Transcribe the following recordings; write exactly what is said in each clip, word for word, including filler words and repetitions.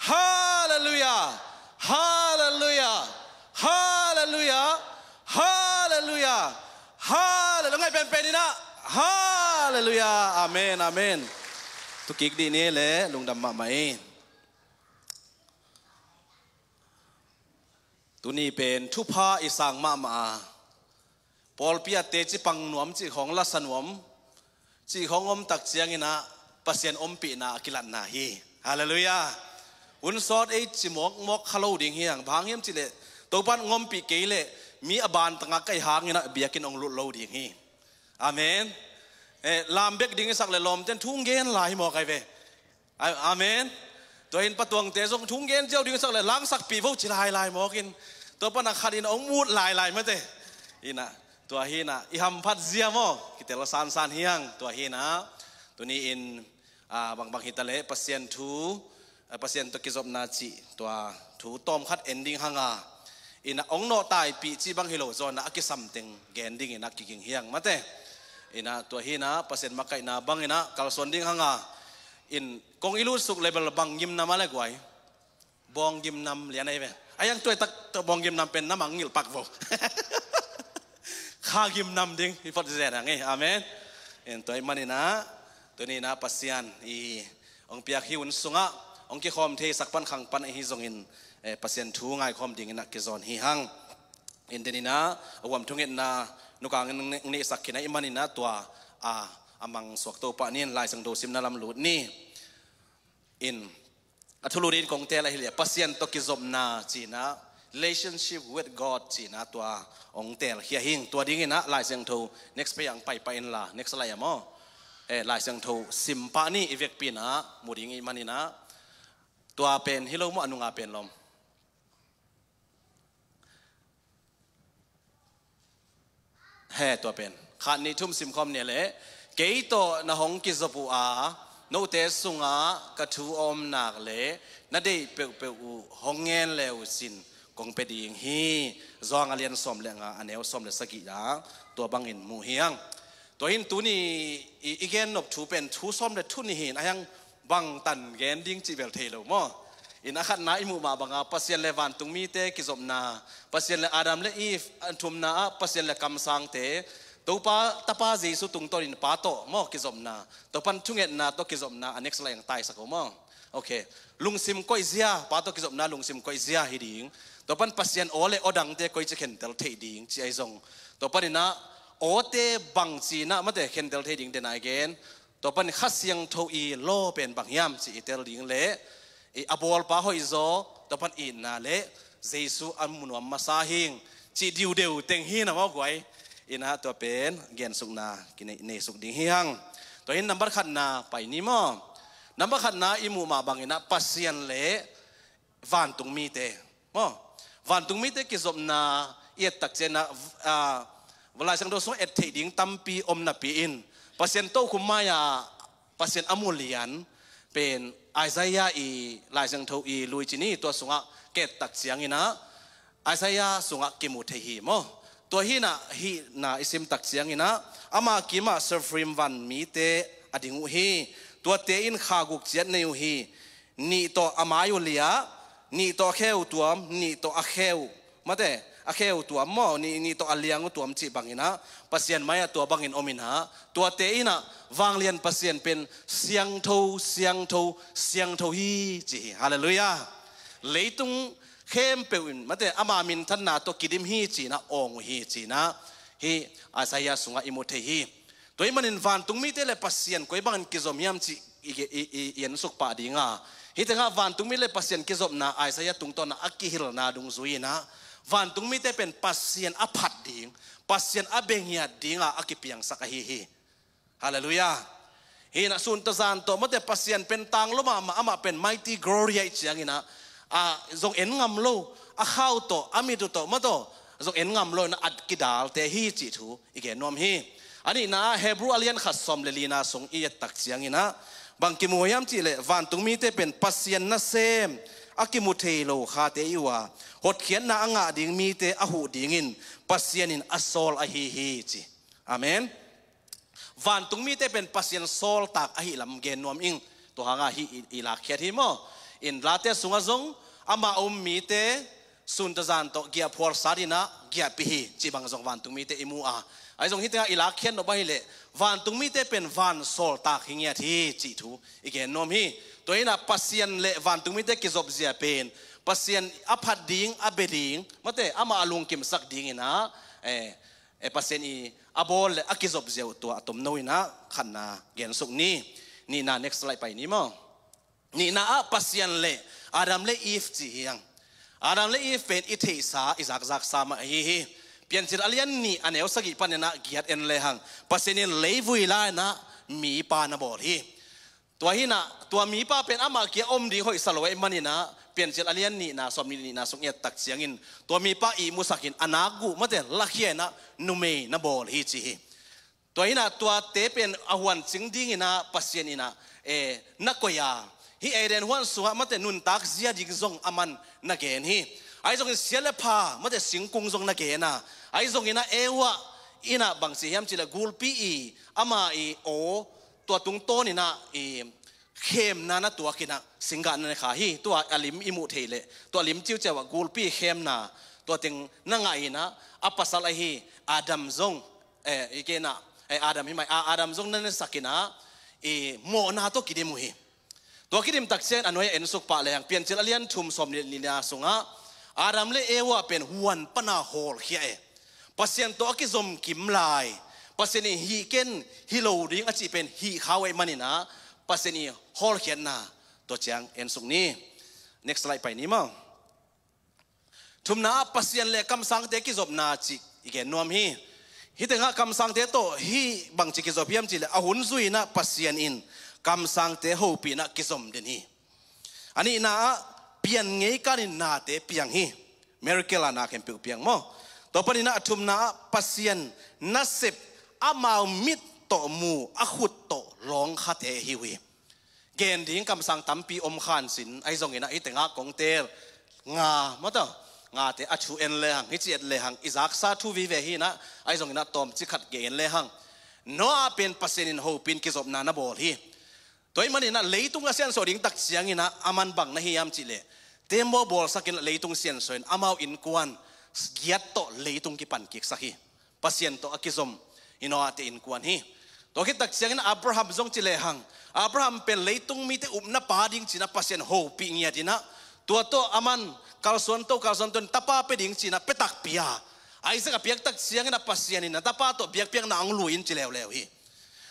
Halleluiah. Halleluiah. Halleluiah. Halleluiah. Halleluiah. Ngai penpen in ah, halleluiah. Amen, amen. Tukik dih ni le lungdam mahmah in. Tuni pen thupha i sang mahmah a, pawlpi ah teci pang nuam cih khawng, lasa nuam cih khawng om tak ciangin ah Pasian ompihna a kilatna hi. Halleluiah. Hun sawt ei ci mawkmawk kha lo ding hi hang. Bang hang hiam cih leh Topa'n hong ompih kei leh mi a bantang a kai hangin ah biakinn hong lut lo ding hi. Amen. Eh, lam bek ding i sak leh lawmte'n thu hong gen lai mawk ai ve. A-, amen. Tua in patuangte zong thu hong gen ziau ding sak leh langsakpih vo ci lailai mawk in, tua pan a khat in hong mut lailai mate. In ah, tua hi in ah i hamphat zia maw, kitel sansan hi hang. Tua hi in ah tuni in, ah, bangbang hi ta leh Pasian thu, ah, Pasian tawh kizopna cih tua thu tawmkhat en ding hang a, in ah hong nawh taipih cih bang hi lo, zawn ah a kisam teng gen dingin ah kiging hi hang mate. In ah tua hi in ah Pasian makaihna bangin ah kalsuan ding hang a, in kong i lutsuk level bang gimnam a le guai? Bawng gimnam lian ai ve. A iang tuaitak tawh bawng gimnam pen na mangngilh pak vo. Kha gimnam ding i phot zen hang ei. Amen. In tua ahih manin ah tuni in ah Pasian i hong piak hih hun sungah hong kikhawm thei sak pan khang pan ahi zongin, eh, Pasian thu ngaikhawm dingin ah kizawn hi hang. In den in ah a huam thungetna nukang in hong neihsak khin ahih manin ah tua a, a mang suak to pah ni in, Lai Siangtho simna lam lut ni. In a thulu ding kong teel ahi leh Pasian tawh kizopna ci in ah, relationship with God ci in ah tua hong teel khia hing. Tua dingin ah Lai Siangtho next page ah hong pai pah in la, next slide ah maw. Eh, Lai Siangtho sim pah ni, i vekpi in ah mu ding ahih manin ah. Tua pen hi lo maw, a nunga pen lawm? He, tua pen khat nih thum simkhawm ni le. Kei tawh na hong kizop uh a, note sungah ka thu a om nak le na deih peuhpeuh uh hong ngen le uh cin kong pia ding hi. Johan a lian sawm le nga, a neu sawm le sagih ah tua bangin mu hi hang. Tua hi in tuni i, i gen nop thu pen thu sawm le thum hi in, a hiang bang tan gen ding cih bel thei lo maw. In a khatna i muh mah banga Pasian le vantungmite kizopna, Pasian le Adam le Eve, a thumna ah Pasian le kamsangte, Topa Tapa Jesu tungtawnin Pa tawh maw kizopna, tua pan thungetna tawh kizopna, a next lai ang taisak uh maw. Ok. Lungsim koihzia, Pa tawh kizopna lungsim koihzia hi ding. Tua pan Pasian aw le aw dangte koici khentel theih ding ci ahi zong, tua panin ah awte bangci in ah mate khentel theih ding den a i gen. Tua pan Kha Siangtho i law pen bang hiam cih i tel ding le, i a bawlpa hoihzaw, tua pan itna le Jesu a mu nuam masa hing cih diudeu teng hi na maw guai. In ah tua pen gensukna kinei, neisuk ding hi hang. Tua hi in nambat khatna pai ni maw. Nambat khatna i muh mah bangin ah Pasian le vantungmite maw, vantungmite kizopna i et tak ciangin ah, ah, Lai Siangtho sungah et theih ding tampi om napi in, Pasian tokhom mai-ah Pasian a mu lian pen Isaiah i Lai Siangtho i lui ci ni, tua sungah ka et tak ciangin ah Isaiah sungah kimu thei hi maw. Tua hi in ah hih na i sim tak ciangin ah, ama kimah seraphim van mite a ding uh hi. Tuate in kha guk ciat nei uh hi. Nih tawh a mai uh liah, nih tawh a khe uh tuam, nih tawh a khe uh, mate, a khe uh tuam maw, nih, nih tawh a liang uh tuam cih bangin ah Pasian mai-ah tua bangin om in ah, tuate in ah vanglian Pasian pen siangtho, siangtho, siangtho hi ci hi. Halleluiah. Leitung khempeuh in mate ama minthanna tawh kidim hi ci in ah awng uh hi ci in ah hih Isaiah sungah i mu thei hi. Tua ahih manin vantungmite le Pasian koi bangin kizom hiam cih i, i, i, i ensuk pah ding a, hih tengah vantungmi le Pasian kizopna Isaiah tungtawn ah a kihilhna dungzui in ah, vantungmite pen Pasian a phat ding, Pasian a bia ngiat ding a, a kipiangsak ahi hi. Halleluiah. Hih in ah sun tawh zan tawh mate Pasian pen tanglo mahmah, amah pen mighty glory ahih ciangin ah, a zong en ngam lo, a khau tawh, a mit uh tawh, mate, zong en ngam lo in ah a kidalte hi cih thu i gen nuam hi. A nihna ah Hebrew a lian khat sawm le lina sung i et tak ciangin ah bang kimu hiam cih leh, vantungmite pen Pasian nasem, a kimu thei lo khate i uh a, hotkhiatna a ngah ding mite a huh dingin Pasian in a sawl ahi hi ci. Amen. Vantungmite pen Pasian sawltak ahih lam gen nuam ing. Tua hang a hih i, i lakkhiat hi maw. In Late sungah zong ama um mite suntazan tawh giahphual sat in ah giahpih hi cih bang zong vantungmite i mu a. Ahi zong hih tengah i lakkhiat nop ahih leh vantungmite pen vansawltak hi ngiat hi cih thu i gen nuam hi. Tua hi in ah Pasian le vantungmite kizopzia pen Pasian a phat ding, a bia ding, mate, amah a lungkimsak ding in ah, eh, eh, Pasian i a bawl le a kizopzia uh tua a tomno in ah khatna gensuk ni. Nihna, next slide pai ni maw. Nihna ah Pasian le Adam le Eve ci hi hang. Adam le Eve pen i theihsa, i zakzaksa mah ahi hi. Piancil a lian nih a neu sagih panin ah giat en lehang, Pasian in leivui la in ah mipa na bawl hi. Tua hi in ah tua mipa pen amah kia om ding hoihsa lo ahih manin ah Piancil a lian nihna, sawmnih le nihna sung i et tak ciangin tua mipa ihmusak in a nakguh, mate, lakhia in ah numei na bawl hi ci hi. Tua hi in ah tuate pen a huan cing ding in ah Pasian in ah, eh, na koih a, hih Eden huan sungah, mate, nuntak zia ding zong aman na gen hi. Ahi zongin sia le pha, mate, singkung zong na gen a. Ahi zongin ah Eva in ah bang ci hiam cih leh gulpi i, ama i aw, tua tungtawn in ah i khemna na tuak in ah singgah na ne kha hi. Tua a lim i muh theih leh tua lim ciuciau ah gulpi khemna tua teng na ngah in ah a pasal ahi Adam zong, eh, i gen ah, eh, Adam hi mai, a, Adam zong na nesak in ah i mawhna tawh kidim uh hi. Tua kidim tak ciangin a nuai ah ensuk pah lehang Piancil a lian thum sawmnih le nihna sungah Adam le Eva pen huan pana hawlkhia e. Pasian tawh a kizom kim lai, Pasian in hih ken, hih lo ding a cih pen hih kha uh ahih manin ah Pasian i hawlkhiatna tua ciang ensuk ni. Next slide pai ni maw. Thumna ah Pasian le kamsangte kizopna cih i gen nuam hi. Hih tengah kamsangte tawh hih bangci kizop hiam cih leh a hun zui in ah Pasian in kamsangte hopih in ah kizom den hi. A nihna ah pian ngei kan in nate piang hi. Miracle a na khempeuh piang maw. Tua panin ah a thumna ah Pasian nasep amau mit tawh mu, a khut tawh lawngkhate hi uh hi. Gen ding kamsang tampi om khan sin, ahi zongin ah hih tengah kong teel nga, mate, ngate a thu en lehang, hih ci et lehang i zaksa thu vive hi in ah, ahi zongin ah tawmcik khat gen lehang, Noah pen Pasian in hopih in kizopna na bawl hi. Tua ahih manin ah leitung a siansuah ding tak ciangin ah aman bang na hi hiam cih leh tembaw bawlsak in ah leitung siansuah in amau innkuan giat tawh leitung kipan kiksak hi. Pasian tawh a kizom i Noah te innkuan hi. Tua khit tak ciangin Abraham zong ci lehang, Abraham pen leitung mite upna pa ding ci in ah Pasian hopih ngiat in ah, tua tawh aman kalsuan to, kalsuan to in tapa pia ding ci in ah pia takpi a, Isaac a piak tak ciangin ah Pasian in ah tapa tawh biakpiakna hong lui in ci leuleu hi.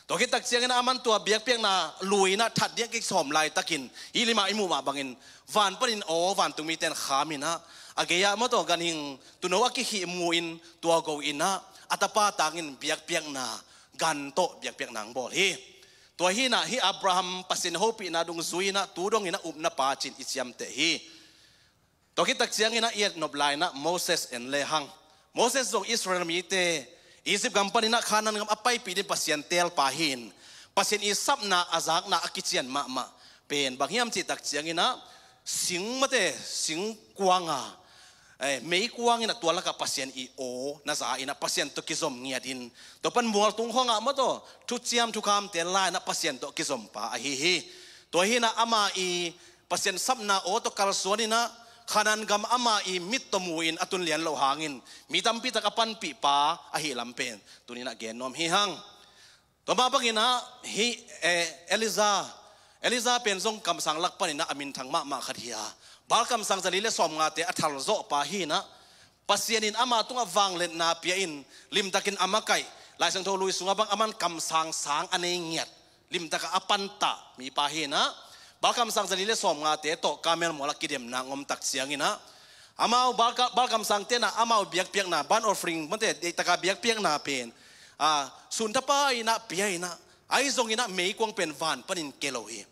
Tua khit tak ciangin ah aman tua biakpiakna lui in ah that ding a kisawm laitakin hih lim ah i muh mah bangin van panin aw, vantungmite in kham in ah, a gei ah, mate, ganhing tuuno a kikhih mu in tua go in ah a tapa tangin biakpiakna, gan tawh biakpiakna hong bawl hi. Tua hi in ah hih Abraham Pasian hopihna dungzui in ah tu dongin ah upna pa ci in i ciamteh hi. Tua khit tak ciangin ah i et nop lai in ah Moses en lehang, Moses zong Israel mite Egypt gam panin ah Canaan gam a paipih ding Pasian teelpa hi in, Pasian i sapna a zakna a kician mahmah pen bang hiam cih tak ciangin ah sing, mate, singkuang a, eh, meikuang in ah tua lakah Pasian i aw na za in ah Pasian tawh kizom ngiat in, tua pan mualtung khawng ah, mate, thuciam thukhamte la in ah Pasian tawh kizom pa ahi hi. Tua hi in ah ama i Pasian sapna aw tawh kalsuan in ah Canaan gam ama i mit tawh mu in a tun lian loh hangin mi tampi tak a panpih pa ahih lam pen tuni in ah gen nuam hi hang. Tua mah bangin ah hih, eh, Elijah, Elijah pen zong kamsang lak panin ah a minthang mahmah khat hi a, Baal kamsang zali le sawmngate a thalzawh pa hi in ah, Pasian in ama tungah vangliatna pia in limtakin a makaih, Lai Siangtho lui sungah bang aman kamsang sang a nei ngiat, limtakah a pantah mipa hi in ah, Baal kamsang zali le sawmngate tawh Carmel mual ah kidemna hong om tak ciangin ah, amau Baal ka-, Baal kamsangte in ah amau biakpiakna, burnt offering, mate, deihtakah biakpiakna pen, ah, sun tapa in ah pia in ah, ahi zongin ah meikuang pen van panin kia lo hi.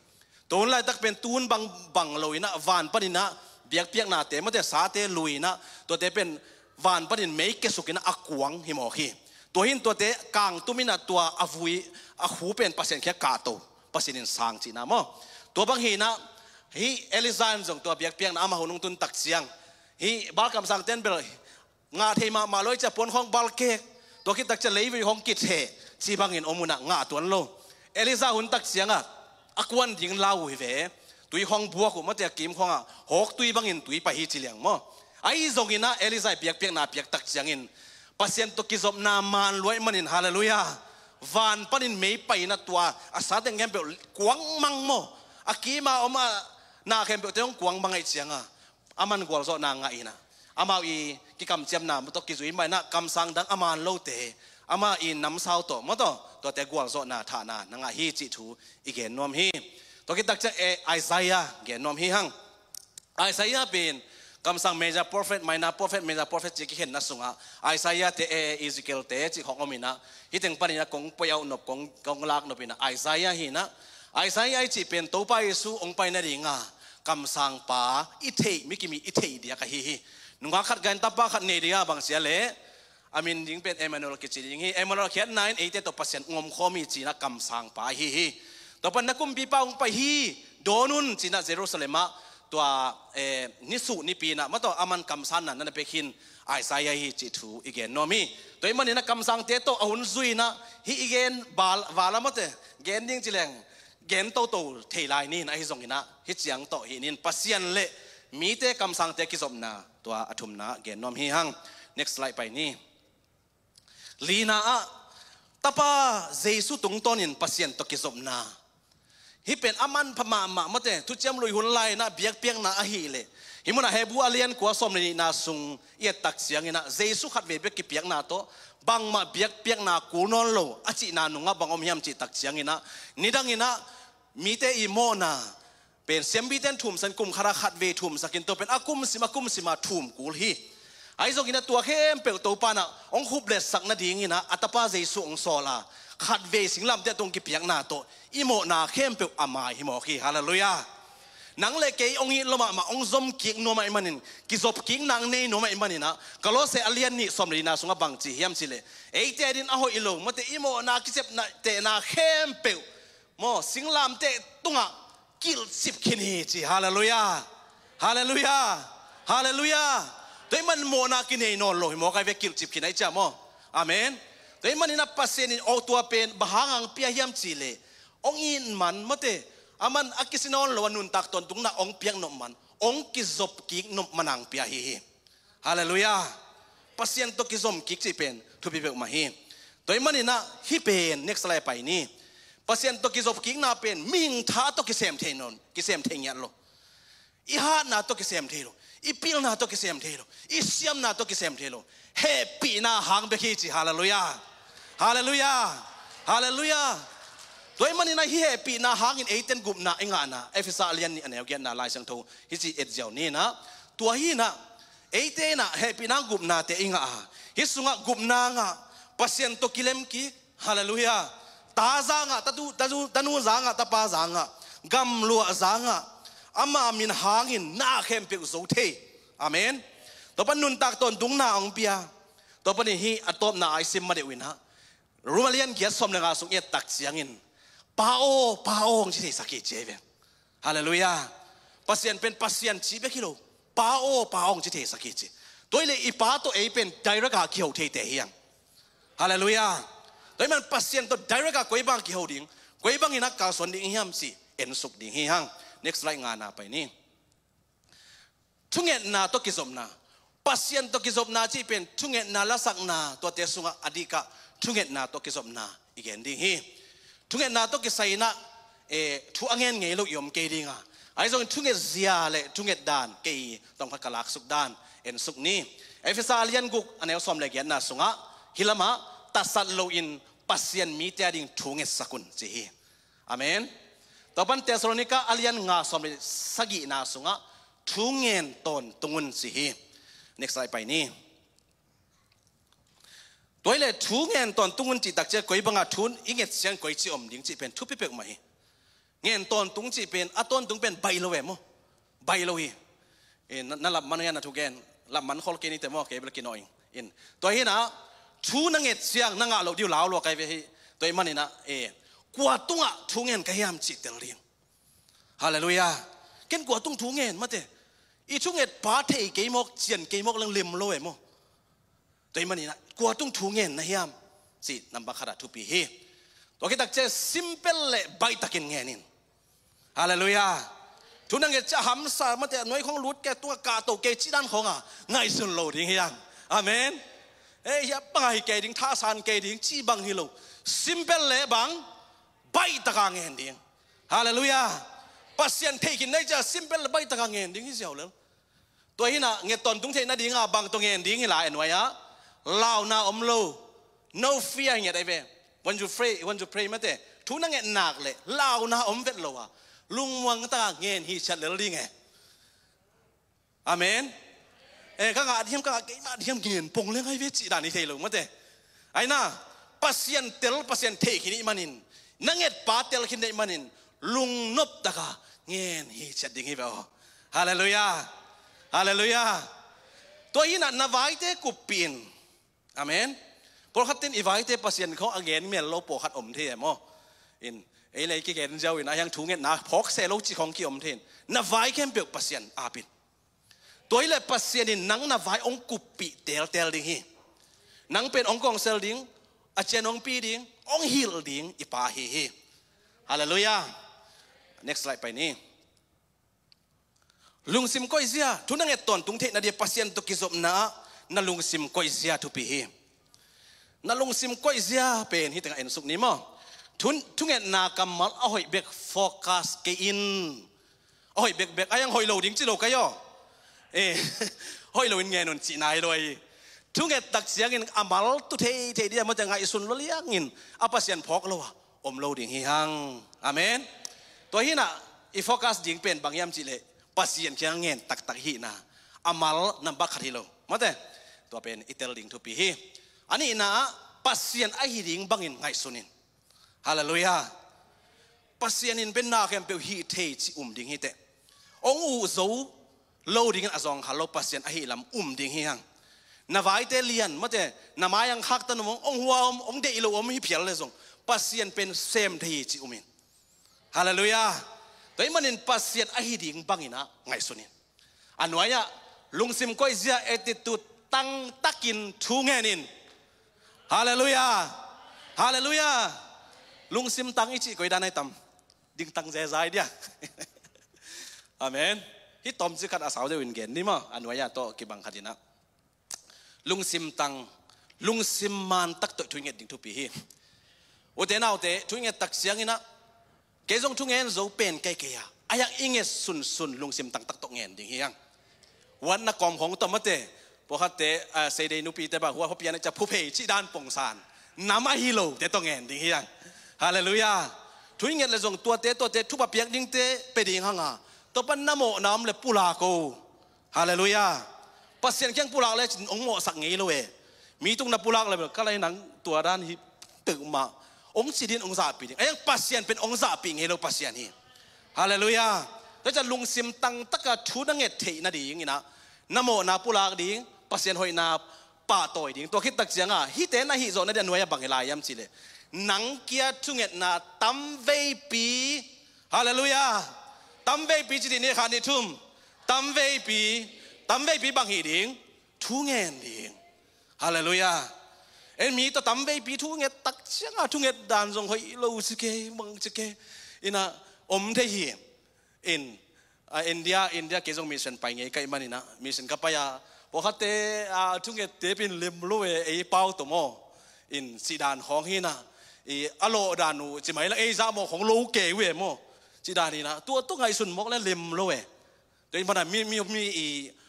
Tua hun laitak pen tu hun bang, bang lo in ah van panin ah biakpiaknate, mate, sate lui in ah tuate pen van panin mei kiasuk in ah a kuang hi mawk hi. Tua hi in tuate kangtum in ah tua a vui, a khu pen Pasian kiang kahto, Pasian in sang cihna maw. Tua bang hi in ah hih Elijah in zong tua biakpiakna ama hun hong tun tak ciang, hih Baal kamsangte in bel ngah thei mahmah lo hi, cia puan khawng balkek, tua khit tak cia leivui khawng kitheh, ci bangin om un ah ngah tuan lo. Elijah hun tak ciangah a kuan ding lau uh hi ve. tui hong buak uh, mawte, a kim khawngah hawk tui bangin tui pai hi ci liang maw. Ahi zongin ah Elijah biakpiakna piak tak ciangin Pasian tawh kizopna man lua ahih manin, halleluiah, van panin mei pai in ah tua a sa teng khempeuh kuangmang maw, a kima om a na khempeuhte hong kuangmang ahih ciangah aman gualzawhna ngah in ah, amau i kikamciamna tawh kizui mah in ah kamsang dang a man lote, amah i namsau tawh maw tawh, tuate gualzawhna thahna na ngah hi cih thu i gen nuam hi. Tua khit tak ciang, eh, Isaiah gen nuam hi hang. Isaiah pen kamsang major prophet, minor prophet, major prophet cih kikhenna sungah Isaiah te, eh, Ezekiel te cih khawng om in ah, hih teng panin ah kong poi-auh nop, kong, kong lak nop in ah Isaiah hi in ah. Isaiah i cih pen Topa Jesu hong pai nadinga kamsangpa i theih, mi kim i theih diak ahi hi. Nungak khat gai in tapa khat nei ding a, bang ci a leh a min ding pen Emmanuel kici ding hi. Emmanuel khiatna in eite tawh Pasian hong omkhawm hi ci in ah kamsangpa ahi hi. Tua pan na kumpipa hong pai hi, dawn un ci in ah Jerusalem ah tua, eh, nisuh nipi in ah maw tawh aman kamsanna na na pek hi in Isaiah hi cih thu i gen nuam hi. Tua ahih manin ah kamsangte tawh a hun zui in ah hih i gen val, val a mawte, gen ding ci leng gen toto thei lai ni in, ahi zongin ah hih ciang tawh hih ni in Pasian le mite kamsangte kizopna tua a thumna gen nuam hi hang. Next slide pai ni. Lina ah Tapa Jesu tungtawnin Pasian tawh kizopna. Hih pen a manpha mahmah mawte, thuciam lui hun lai in ah biakpiakna ahih leh, hih munah Hebru a lian kua sawm le nihna sung i et tak ciangin ah Jesu khatvei bek kipiakna tawh bangmah biakpiakna kul nawn lo a cihna nungah bang om hiam cih tak ciangin ah, nidangin ah mite i mawhna pen siampite in thumsak in, kum khat ah khatvei thumsak in, tua pen a kum sim a kum sim a thum kul hi. Ahi zongin ah tua khempeuh Topa in ah hong khupletsak nadingin ah a Tapa Jesu hong sawl a, khatvei singlamteh tung kipiakna tawh i mawhna khempeuh a mai hi mawk hi. Halleluiah. Nang le kei hong it lua mahmah, hong zom kik nuam ahih manin, kizop kik nang nei nuam ahih manin ah Kolose a lian nih sawm le lina sungah bang ci hiam cih leh, eite adingin a hoih lo mawte, i mawhna kiciamtehna khempeuh maw, singlamteh tungah kilhcip khin hi ci. Halleluiah. Halleluiah. Halleluiah. Tua ahih manin mawhna kinei nawn lo hi mawk ahi ve, kilhcip khin ahih ciang maw. Amen. Tua ahih manin ah Pasian in aw tua pen bang hangin hong pia hiam cih leh, hong it man mawte, aman a kisi nawn lo a nuntak tawntungna hong piak nop man, hong kizop kik nop man hangin hong pia hi hi. Halleluiah. Pasian tawh kizom kik cih pen thupi peuhmah hi. Tua ahih manin ah hih pen, next slide pai ni. Pasian tawh kizop kikna pen mihing tha tawh kisem thei nawn, kisem thei ngiat lo. I hatna tawh kisem thei lo. I pilna tawh kisem thei lo. I siamna tawh kisem thei lo. Hehpihna hang bek hi ci. Halleluiah. Halleluiah. Halleluiah. Tua ahih manin ah hih hehpihna hangin eite in gupna i ngahna, Efesa a lian nih a neu giatna Lai Siangtho hih ci et ziau ni in ah. Tua hi in ah, eite in ah hehpihna gupnate i ngah a, hih sungah gupna ngah, Pasian tawh kilem kik, halleluiah, ta za ngah, tatu, tatu, tanu za ngah, tapa za ngah, gamluah za ngah, ama min hangin na khempeuh zo thei. Amen. Tua pan nuntak tawntungna hong pia. Tua panin hih a tawpna a i sim ma deuh in ah, Rom a lian giat sawm le nga sung i et tak ciangin, Pa aw, Pa aw hong ci theisak hi ci hi ve. Halleluiah. Pasian pen Pasian ci bek hi lo, Pa aw, Pa aw hong ci theisak hi ci. Tua ahih leh i Pa tawh ei pen direct a kiho theite hi hang. Halleluiah. Tua ahih manin Pasian tawh direct a koi bang kiho ding, koi bangin a kalsuan ding hiam cih ensuk ding hi hang. Next slide ngana pai ni. Thungetna tawh kizopna. Pasian tawh kizopna cih pen thungetna lasakna, tuate sungah a dikah thungetna tawh kizopna i gen ding hi. Thungetna tawh kisai in ah, eh, thu a ngen ngei lo i om kei ding a, ahi zongin thunget zia le thunget dan kei tawmkhat ka laksuk dan ensuk ni. Efesa a lian guk a neu sawm le giatna sungah hih lamah, tasat loin Pasian mite ading thu ngetsak un ci hi. Amen. Tua pan Thessalonika a lian nga sawm le sagihna sungah thu ngen tawntung un ci hi. Next slide pai ni. Tua ahih leh thu ngen tawntung un cih tak ciang koi banga thu i nget ciang koi ci om ding cih pen thupi peuhmah hi. Ngen tawntung cih pen, a tawntung pen baih lo ve maw. Baih lo hi. Eh, na, na lam man ngen a thu gen, lam man khol kei ni te maw, kei bel kinawh ing. In. Tua hi in ah, thu na nget ciang na ngah loh ding uh lau lua kai ve hi. Tua ahih manin ah, eh, kua tungah thu ngen ka hiam cih tel ding. Halleluiah. Ken kua tung thu ngen mate. I thungetpa thei kei mawk, cian kei mawk leng lem lo e maw. Tua ahih manin ah kua tung thu ngen na hiam cih number khat ah thupi hi. Tua khit tak ciang simple le baihtakin ngen in. Halleluiah. Thu na nget ciang hamsa mate, a nuai khawng lut kei, tungah kahto kei cih dan khawngah ngaihsun lo ding hi hang. Amen. Ei, hiah bangah hi kei ding, thasan kei ding cih bang hi lo. Simple le bang, baih taka ngen ding. Halleluiah. Pasian theih khin na hih ciang simple le baih taka ngen ding hi ziau lel. Tua hinah nget tawntung theih nadingah bang tawh ngen ding hi lai a nuai-ah, launa om lo. No fear hi nget ai ve. When you pray, when you pray mate, thu na nget nak le launa om vet lo a, lungmuang taka ngen hi ciat lel ding e. Amen. Eh, ka ngah diam, ka ngah keimah diam, ngen pong leng ai ve cih dan hi thei lo mate. Aina, Pasian tel, Pasian theih khin ih manin, na ngetpa tel khin na ih manin, lungnop taka ngen hi ciat ding hi ve aw. Halleluiah. Halleluiah. Tua hinah na vaite kuppih in. Amen. Pawlkhat in i vaite Pasian khawng a ngen mial lo pawlkhat om thei e maw. In, ei le ei kigen ziau in a hiang thu ngetna phawk se lo cih khawng kiom thei in. Na vai khempeuh Pasian apin. Tua hileh Pasian in nang na vai hong kuppih teltel ding hi. Nang pen hong kawngsel ding, a cian hong pi ding, hong hilh ding i Pa ahi hi. Halleluiah. Next slide pai ni. Lungsim koihzia, thu na nget tawntung theih nading Pasian tawh kizopna ah na lungsim koihzia thupi hi. Na lungsim koihzia pen hih tengah en suk ni maw. Thu, thungetna kammal a hoih bek focus kei in. A hoih bekbek, a hiang hoih lo ding ci lo kei aw. Eh, hoih lo in ngen un cihna hi lo ahi. Thunget tak ciangin a mal tu thei thei ding a mawte ngaihsun lo liangin a Pasian phawk lo a om lo ding hi hang. Amen. Tua hinah i focus ding pen bang hiam cihleh Pasian kiang ngen taktak hihna. A mal nampak khat hi lo. Mawte, tua pen i tel ding thupi hi. A nihna ah Pasian ahi ding bangin ngaihsun in. Halleluiah. Pasian in pen na khempeuh hih thei cih um ding hi teh. Hong uh zo lo dingin a zawngkhal lo Pasian ahi lam um ding hi hang. Na vaite lian mawte, na mai ang khaktan om, hong hua om, hong deih lo om hi phial le zong Pasian pen sem thei hi cih um in. Halleluiah. Tua ih manin Pasian ahi ding bangin ah ngaihsun in. A nuai-ah lungsim koihzia attitude tangtakin thu ngen in. Halleluiah. Halleluiah. Lungsim tang i cih koi dan ai tam. Ding tang zezai dia. Amen. Hih tawmcik khat a sau deuh in gen ni maw. A nuai-ah tawh kibang khat inah. Lungsim tang, lungsim man tak tawh thu i nget ding thupi hi. Ute naute, thu i nget tak cianginah kei zong thu ngen zo pen kei kei a, a hiang i nget sunsun lungsim tang tak tawh ngen ding hi hang. Wat na kawm khawng tawh mawte, pawlkhatte, ah, seidei nupite bang huat huat pian a cia phuphei cih dan pongsan nam ahi lote tawh ngen ding hi hang. Halleluiah. Thu i nget le zong tuate tuate thupha piak dingte pe ding hanga, Topa na mawhna om le pulak o. Halleluiah. Pasian kiang pulak lecin hong mawhsak ngei lo e. Mi tung na pulak le bel ka lai nang tua dan hi peuhmah. Hong ci din hong zahpih ding. A hiang Pasian pen hong zahpih ngei lo Pasian hi. Halleluiah. Tua ciang lungsim tangtaka thu na nget theih nadinginah na mawhna pulak ding, Pasian hoihna pahtawi ding. Tua khit tak cianga hihte na hih zawh nading a nuai-ah bang hi lai hiam cihleh, nang kia thungetna tamveipi. Halleluiah. Tamveipi ci dih ni, khat nih thum. Tamveipi. Tamveipi bang hih ding? Thu ngen ding. Halleluiah. En mi tawh tamveipi thu nget tak cianga thu nget dan zong hoih lo ci kei, mang ci kei. Inah om thei hi. In, a, India, India kei zong mission pai ngei ka ih maninah mission ka pai a, pawlkhatte, a, thungette pen lem lo e, ei pau tawh maw. In cih dan khawng hinah, i, a lawh dan uh ci mai la ei zah maw khawng lo kei uh e maw. Cih dan hinah tua tawh ngaihsun mawk le lem lo e. Tua ih manah mi, mi, mi, i,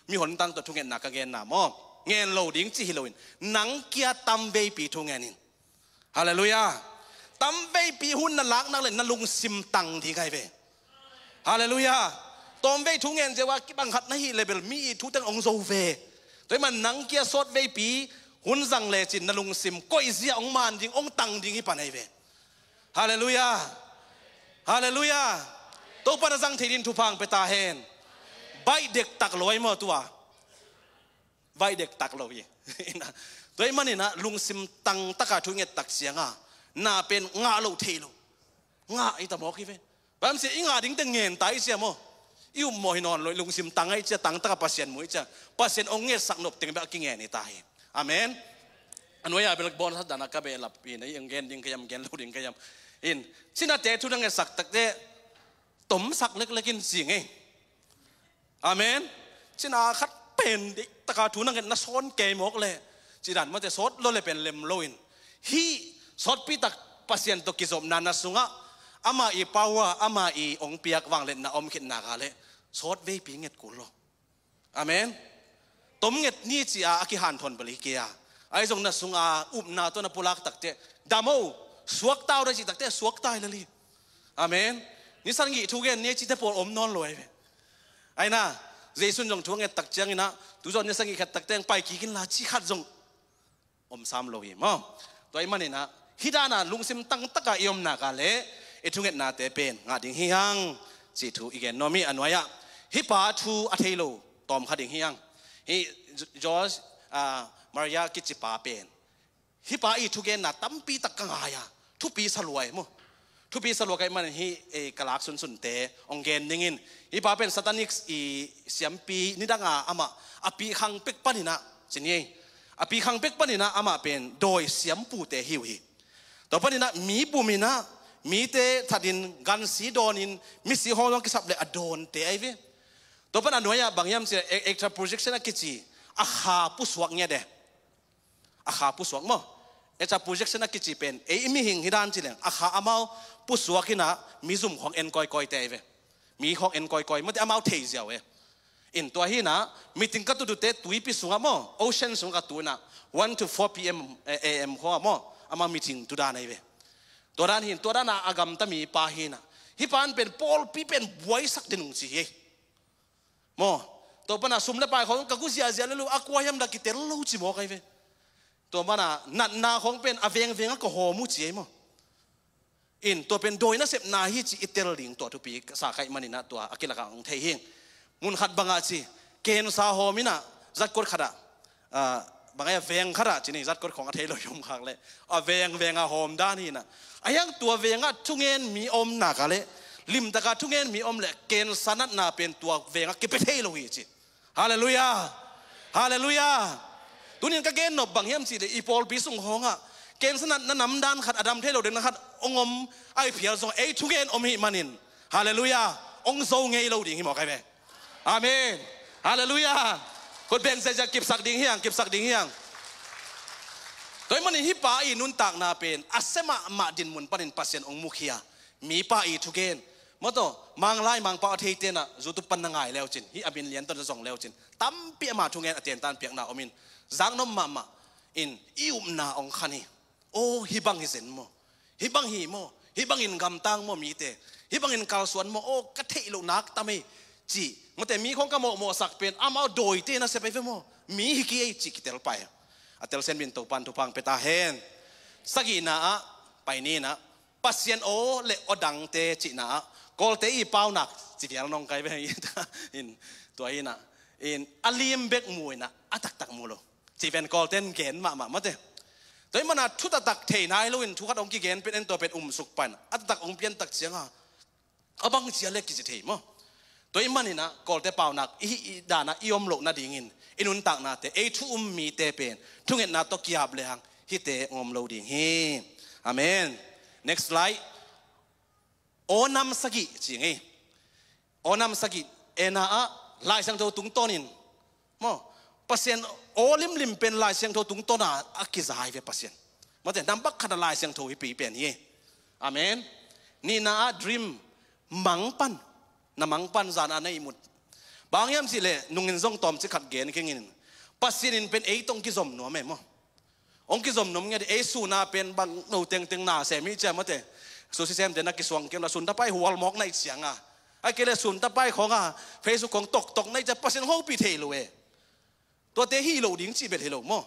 mi hontang tawh thungetna ka genna maw, ngen lo ding ci hi loin nang kia tamveipi thu ngen in. Halleluiah. Tamveipi hun na lak nak le na lungsim tang ding ai ve. Halleluiah. Tawmvei thu ngen zia kibang khat na hih le bel mi i thu teng hong zo ve. Tua ih man nang kia sawtveipi hun zang lecin na lungsim koihzia hong man ding, hong tang ding hi pan ai ve. Halleluiah. Halleluiah. Topa na zang thei din thupha hong pia ta hen. Baih dektak lo ai maw tua. Vaih dektak lo hi. Tua ih maninah lungsim tangtaka thu i nget tak cianga na pen ngah loh thei lo. Ngah i ta mawk hi ve. Bang sia i ngah dingte ngen ta i cia maw. I upmawh hi nawn lo, lungsim tang a i cia, tangtaka Pasian mu i cia. Pasian hong ngetsak nop teng bek a kingen i ta hi. Amen. A nuai-a bel bawnsat dana ka behlap in, ei hong gen ding ka hiam, gen lo ding ka hiam. In, cinate thu na ngetsak takte tomsak leklek in ci ngei. Amen. Cina khat pen deihtaka thu na nget na sawn kei mawk leh, ci dan mate, sawt lo le pen lem loin, hih sawtpi tak Pasian tawh kizopna na sungah ama i power, ama i ong piak vangliatna om khit nak leh sawt veipi nget kul lo. Amen. Tom nget ni ci-a a kihanthawn bel hi kei a. Ahi zong na sunga upna tawh na pulak takte, dam o, suakta o na cih takte suakta hi lel hi. Amen. Ni sagih thu gen ni cite pawl om nawn lo ahi ve. Ahi na, Jesu in zong thu a nget tak ciangin ah, tu zawn ni sagih khat takte pai kik inla ci khat zong om sam lo hi maw. Tua ahih manin ah, hih dan a lungsim tangtaka i om nak leh i thungetnate pen ngah ding hi hang, cih thu i gen nuam hi. A nuai-ah hih pa thu a thei lo tawm kha ding hi hang. Hih Jose, ah, Maria kici pa pen, hih pa i thugenna tampi tak ka ngai a, thupi sa lua hi maw. Thupi sa lua ka hih manin hih, eh, ka lak sunsunte hong gen dingin, hih pa pen Satanic i siampi nidanga amah a pikhang pek panin ah, ci ni ei, a pikhang pek panin ah amah pen dawi siampute hi uh hi. Tua panin ah mi bumin ah, mite thatin gansi dawnin misi hawng zong kisap leh a dawnte ahi ve. Tua pan a nuai-ah bang hiam cih leh, e-, extra projection a kici, a kha pusuak ngiat e. A kha pusuak maw. Extra projection a kici pen, ei i mihing hi dan ci leng, a kha amau pusuak in ah mi zum khawng en kawikawite ahi ve. Mi khawng en kawikawi, mate, amau thei ziau e. In tua hi in ah, meeting ka tutute tuipi sungah maw, ocean sungah ka tu in ah, one to four P M, eh, A M khawng ah maw, amau meeting tu dan ahi ve. Tua dan hi in, tua dan a a gamta mi pa hi in ah, hih pa in pen pawlpi pen buaisak den ung ci hi. Maw, tua pan a sum le pai khawng ka gu ziazia le lo, a kua hiam dah kitel lo ci mawk ahi ve. Tua pan a natna khawng pen a vengveng a ka hawm uh ci ahi maw. In tua pen dawi nasepna hi ci i tel ding tua thupi sa ka hih manin ah tua a kilakah hong thei hi. Mun khat bangah ci, kensa hawm in ah, zatkot khatah, ah, bang a veng khatah ci ni, zatkot khawng a thei lo i om khak leh, a vengveng a hawm dan hi in ah. A hiang tua vengah thungen mi om nak leh, limtaka thungen mi om leh, kensa natna pen tua vengah kipia thei lo hi ci. Halleluiah. Halleluiah. Tunin ka gen nop bang hiam cih leh, i pawlpi sung hawngah kensa natna namdan khat, a dam thei lo ding na khat hong om, a i phial zong ei thungen om hi manin, halleluiah, hong zo ngei lo ding hi mawk ahi ve. Amen. Halleluiah. Khut beng ziahziah kipsak ding hi hang, kipsak ding hi hang. Tua ahih manin hih pa i nuntakna pen a sia mahmah dinmun panin Pasian hong mukhia mipa i thugen. Maw, tua Manglai Mangpau a theite in ah YouTube pan na ngai leucin, hih a min lian tawh na zong leucin, tampi ama thungen a tentan piakna om in, zaknop mahmah in i upna hong khan hi. Aw, hih bang hi zen maw. Hih bang hi maw. Hih bangin gamtang maw mite. Hih bangin kalsuan maw. Aw, ka theih loh nak tam ei, ci. Mate, mi khawng ka mawhmawhsak pen amau dawite nasep ahi ve maw. Mi hi kei ei ci kitel pah hi. A telsiam in Topan thupha hong pia ta hen. Sagihna ah, pai ni in ah, Pasian aw le aw dangte cihna ah, Kawlte i paunak ci vial nong kai ve hi ta in, tua hi in ah, in a lim bek mu in ah, a taktak mu lo. Cih pen Kawlte in gen mahmah mate. Tua ahih manin ah thu taktak thei nai loin thu khat hong kigen pen en tua pen umsuk pan, a taktak hong pian tak ciangin a bang ci a le kici thei maw. Tua ahih manin ah Kawlte paunak i hih i dan ah i om loh nadingin i nuntaknate, ei thu um mite pen thungetna tawh ki-ap lehang hihte hong om lo ding hi. Amen. Next slide. Aw nam sagih ci ing ei. Aw nam sagih, A na ah, Lai Siangtho tungtawnin maw, Pasian aw limlim pen Lai Siangtho tungtawn a a kiza hi ve Pasian. Mate, nampak khat a Lai Siangtho hi pi pen hi. Amen. Nihna ah dream, mang pan, na mang pan zan a na ihmut. Bang hiam cih leh nungin zong tawmcik khat gen keng in, Pasian in pen ei tawh hong kizom nuam e maw. Hong kizom nuam ngiat, ei sun a pen bang no tengteng na sem hi cia mate. Sushi semte na kisuang kei un la, sun tapai hual mawk na hih ciangin, ahih kei leh sun tapai khawng a, Facebook khawng toktok na hih ciang Pasian hong hopih thei lo e. Tuate hi lo ding cih bel hi lo maw.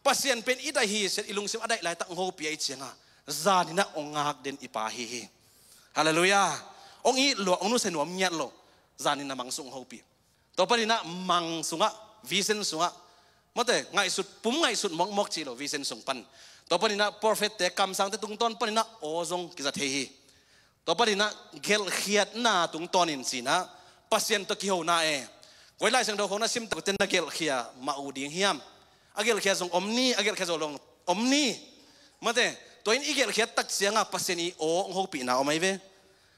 Pasian pen i daih hi sian, i lungsim a daih laitak hong hopih ahih ciangin, zanin ah hong ngak den i Pa hi hi. Halleluiah. Hong it lua, hong nusia nuam ngiat lo. Zanin a mang sung hong hopih. Tua panin ah mang sungah, vision sungah, mate, ngaihsut, pum ngaihsut mawkmawk cih lo, vision sung pan. Tua panin ah prophet-te, kamsangte tungtawn panin ah aw zong kiza thei hi. Tua panin ah gelhkhiatna tungtawnin ci-in ah, Pasian tawh kihona e. Koi Lai Siangtho khawng na sim takte na gelhkhia mah uh ding hiam? A gelhkhia zong om ni, a gelhkhia zo lo om ni. Mate, tua in i gelhkhiat tak ciangin Pasian i aw hong hopihna om ahi ve.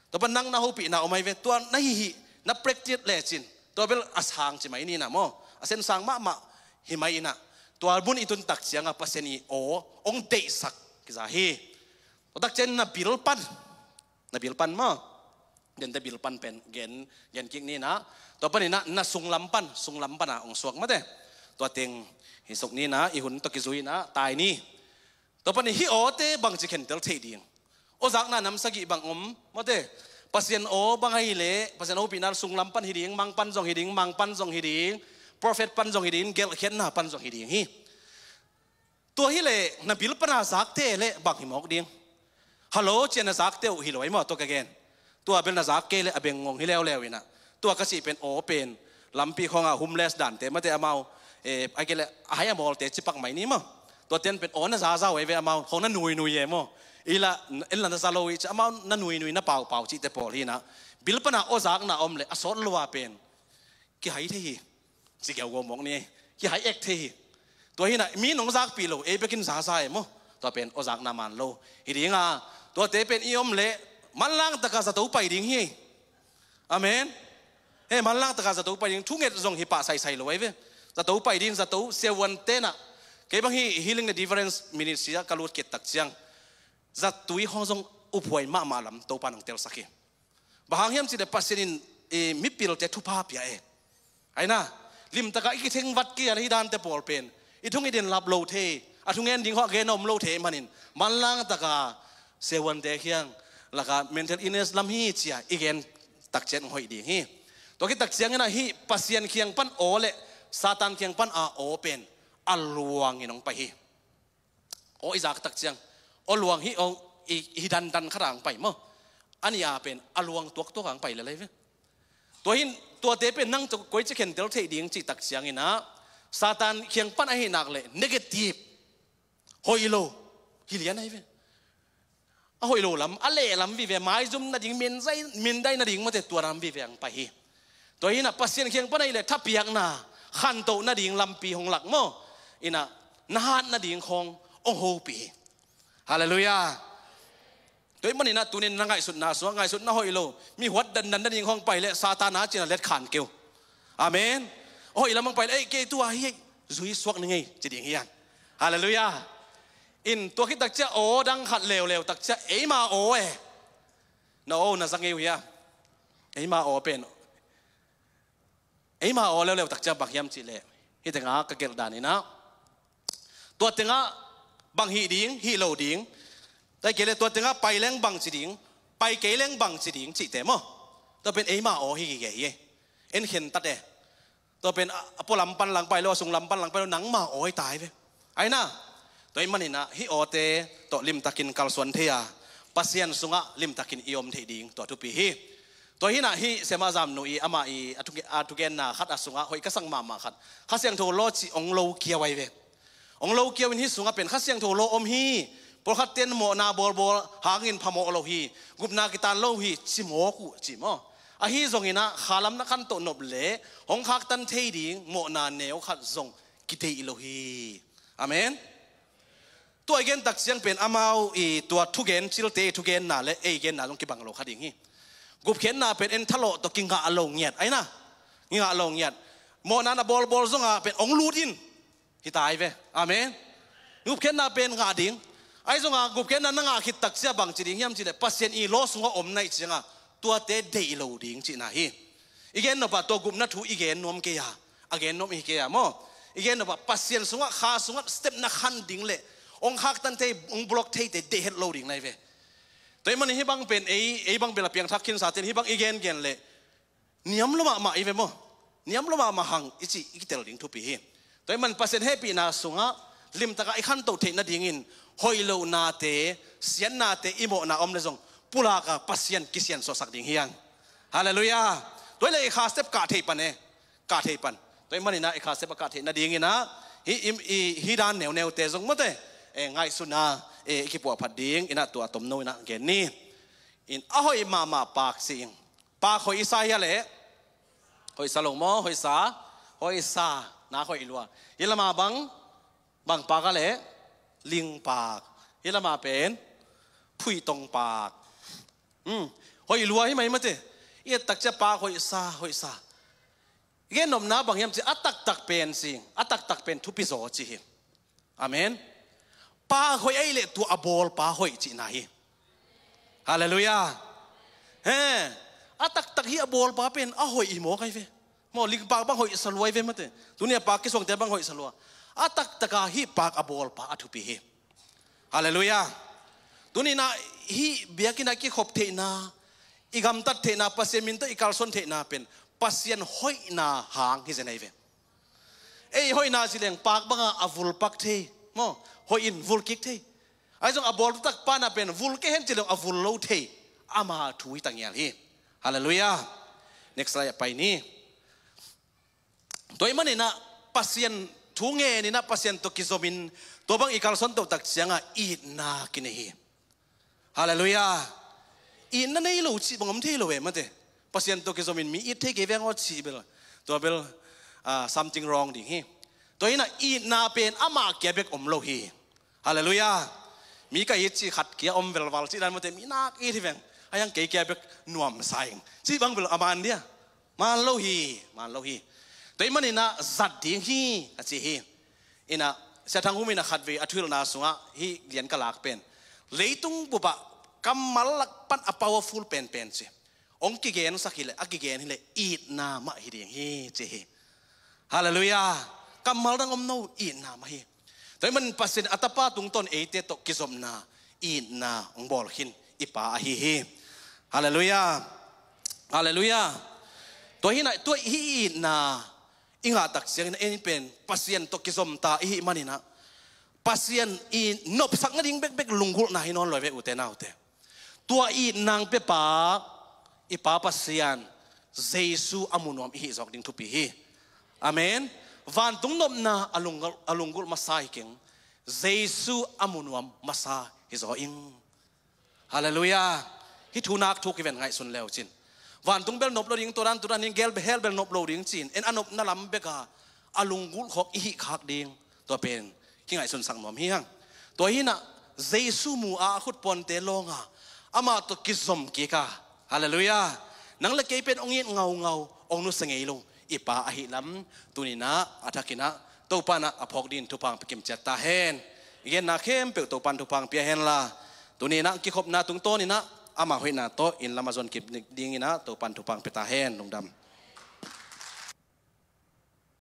Tua pan nang na hopihna om ahi ve. Tua na hih hih, na practice lecin, Tua bel a sang ci mai ni na maw, a sen sang mahmah hi mai inah, tua mun i tun tak ciangah Pasian i aw hong deihsak kiza hi. Tua tak ciang na bil pan, na bil pan maw, dente bil pan pen gen, gen kik ni na. Tua paninah na sunglam pan, sunglam pana hong suak mate. Tua teng hi suk ni na, i hun tua kizui na tai ni. Tua panin hih awte bangci khentel theih ding? Aw zakna nam sagih bang om mate. Pasian aw bang ahi leh Pasian hopihna sunglam pan hi ding, mang pan zong hi ding, mang pan zong hi ding, prophet pan zong hi ding, gelhkhiatna pan zong hi ding hi. Tua hileh na bil pana zakte leh bang hi mawk ding? Hallo cia na zakte uh hi lo ai maw, tua ka gen. Tua bel na zak kei leh a beng ngong hi leuleu inah. Tua ka cih pen aw pen lampi khawngah homeless dante mate, amau eh, a kei leh a hai a mawlte cipak mai ni maw. Tua ten pen aw na zaza uh ei ve, amau khawng na nuinui e maw. Ila en la na za lo i ci, amau na nuinui na paupau cihte pawl hi inah. Bil pana aw zakna om leh a sawt lua pen kihai thei hi. Ci keu gawmawk ni, kihai ek thei hi. Tua hinah mi nong zakpih lo ei bekin zaza e maw. Tua pen aw zakna man lo hi dinga, tuate pen i om leh manlang taka zato pai ding hi. Amen. He, manlang taka zato pai ding, thunget zong hi pah saisai lo ai ve. Zato pai ding, zato siavuan tenah. Kei bang hi healing the deliverance ministry ah ka lut kit tak ciang zatui khawng zong uphuai mahmah lam Topa nong telsak hi. Bang hang hiam cih leh Pasian in i mipilte thupha pia e. Aina, limtaka i kithengvat kei a, hih dante pawl pen i thung i den lap lo thei, a thungen ding khawng a gen a om lo thei manin, manlang taka siavuante khiang laka mental illness lam hi cia i gen tak ciang hoih ding hi. Tua khit tak ciangin ah hih Pasian khiang pan aw leh Satan khiang pan a aw pen a luangin hong pai hi. Aw i zak tak ciang aw luang hi, aw i, i dandan khat ah hong pai maw. A nih a pen a luang tuaktuak ah hong pai lel ai ve. Tua hin tuate pen nang tawh koici khentel theih ding cih tak ciangin ah Satan khiang pan ahih nak leh negative, hoih lo hi lian ai ve. A hoih lo lam, a leh lam vive, maizum nading, mindai, mindai nading mate, tua lam vive hong pai hi. Tua hinah Pasian khiang pan ahih leh thapiakna, khantoh nading lampi hong lak maw. Inah na hat nading khawng hong hopih hi. Halleluiah. Tua ahih maninah tunin na ngaihsutna sungah ngaihsutna hoih lo, mi huat dandan nading khawng pai leh Satan a cina let khan keu. Amen. Hoih lam hong pai leh ei kei tua hi, zui suak ni ngei ci ding hian. Halleluiah. In tua khit tak ciah aw dang khat leuleu tak ciah eima aw e. Na aw na za ngei uh hia? Eima aw pen, eima aw leuleu tak ciah bang hiam cih leh, hih tengah ka gelh dan inah, tua tengah bang hih ding, hih lo ding, tai kei leh tua tengah pai leng bang ci ding, pai kei leng bang ci ding cihte maw. Tua pen eima aw hi gige hi. En khentat e. Tua pen a, a pualam pan lang pai lo, a sunglam pan lang pai lo, nangma aw hi tai ve. Aina, tua ahih maninah hih awte tawh limtakin kalsuan thei a, Pasian sungah limtakin i om theih ding tua thupi hi. Tua hinah hih Sema Zamnu i amah i a thuge-, a thugenna khat a sungah hoih ka sak mahmah khat, Kha Siangtho law cih ong lo kiau ai ve. Ong lo kiau in hih sungah pen Kha Siangtho law om hi. Pawlkhat ten mawhna bawlbawl hangin phamawh lo hi. Gupna kitan lo hi, ci mawk uh ci maw. Ahi zonginah khalam na khantoh nop leh hong khaktan thei ding mawhna neu khat zong kideih lo hi. Amen. Tua i gen tak ciang pen amau i tua thugen cilte i thugenna le ei genna zong kibang lo kha ding hi. Gupkhiatna pen en thalawh tawh kingah lo ngiat aina. Kingah lo ngiat. Mawhna na bawlbawl zongah pen ong lut in. Hi tai ve. Amen. Gupkhiatna pen ngah ding. Ahi zonga gupkhiatna na ngah khit tak ciah bang ci ding hiam cih leh Pasian i law sungah om naih cianga tuate deih lo ding cihna hi. I gen nopah tua gupna thu i gen nuam kei a, a gen nuam i hi kei a maw. I gen nopah Pasian sungah, Kha sungah step na khan ding le ong khaktan thei, ong block theite deih het lo ding nai ve. Tua ahih manin hih bang pen ei, ei bang bel a piangthak khinsa ten hih bang i gengen leh niam lua mahmah i ve maw. Niam lua mahmah hang i cih i kitel ding thupi hi. Tua ahih man Pasian hehpihna sungah limtaka i khantoh theih nadingin hoih lohnate, siatnate i mawhna om le zong pulaka Pasian kisiansuahsak ding hi hang. Halleluiah. Tua hi leh i kha step kah thei pan e. Kah thei pan. Tua ahih maninah i kha step a kah theih nadinginah hih, i, i, hih dan neuneute zong mawte, e, ngaihsutna, e, i kipuahphat ding inah tua tomno inah gen ni. In a hoih mahmah paak si ing. Paak hoih i sa hia leh? Hoih sa lo maw? Hoih sa. Hoih sa. Na hoih lua. Hih lama bang, bang paak a leh? Ling paak. Hih lama pen phuihtong paak. Hmm. Hoih lua hi mai mate. I et tak ciah paak hoih sa, hoih sa. Gen nopna bang hiam cih a taktak pen cih, a taktak pen thupi zaw cih hi. Amen. Pa hoih ahih leh tua a bawlpa hoih cihna hi. Halleluiah. He. A taktak hih a bawlpa pen a hoih hi mawk ahi ve. Maw, lingpak bang hoih sa lua ahi ve mate. Tuni a pak kisuangte bang hoih sa lua. A taktak a hih pak a bawlpa a thupi hi. Halleluiah. Tuni-in ah hih biakinn ah kikhop theihna, i gamtat theihna, Pasian min tawh i kalsuan theihna pen Pasian hoihna hang hi zen ahi ve. Ei hoihna ci leng pak banga a vul pak thei. Maw, hoih in vul kik thei. Ahi zong a bawl taktak pa na pen vul kei hen ci leng a vul lo thei. Ama thu hi ta ngial hi. Halleluiah. Next slide ah pai ni. Tua ahih manin ah Pasian thu ngenin ah Pasian tawh kizomin tua bang i kalsuan toh tak ciangah itna kinei hi. Halleluiah. Itna nei lo cih bang om thei lo e mate. Pasian tawh kizomin mi it thei kei veng aw cih bel. Tua bel, ah, something wrong ding hi. Tua hi-in ah itna pen amah kia bek om lo hi. Halleluiah. Mi ka it cih khat kia om velval cih dan mate, mi nak it hi veng. Ahi hang kei kia bek nuamsa ing cih bang bel a man dia. Man lo hi, man lo hi. Tua ahih manin ah zat ding hi a ci hi. In ah Sia Thang Hum in ah khatvei a thuhilhna sungah hih lian ka lak pen, leitung bup ah kammal lak pan a powerful penpen ci, hong kigensak hi leh, a kigen hi leh itna mah hi ding hi ci hi. Halleluiah. Kammal dang om no, itna mah hi. Tua ahih manin Pasian a Tapa tungtawn eite tawh kizopna, itna hong bawl khin i Pa ahi hi. Halleluiah. Halleluiah. Tua hi-in ah tua hih itna i ngah tak ciangin ah ei pen Pasian tawh kizom ta i hih manin ah Pasian i nopsak nading bekbek lunggulhna hi nawn lo ve, ute naute. Tua itna hong piapa i Pa Pasian Jesu a mu nuam i hih zawk ding thupi hi. Amen. Vantung nopna a lunggulh, a lunggulh masa hi keng. Jesu a mu nuam masa hi zaw ing. Halleluiah. Hih thu nak thu kiven ngaihsun le uh cin. Vantung bel nop lo ding, tua dan tua dan hi, hell bel nop lo ding cih in, en a nopna lam bek a a lunggulh khawk i hih khak ding, tua pen kingaihsunsak nuam hi hang. Tua hi-in ah Jesu mu a, a khut puante lawng a, amah tawh kizom kik a, halleluiah, nang le kei pen hong it ngaungau, hong nusia ngei lo i Pa ahih lam tuni-in ah a thakin ah Topa in ah a phawk dingin thupha hong pia kim ciat ta hen. I genna khempeuh Topa in thupha hong pia hen la, tuni-in ah kikhopna tungtawn in ah ama hoihna tawh inn lam a zon kik dingin ah Topa in thupha hong pia ta hen. Lungdam.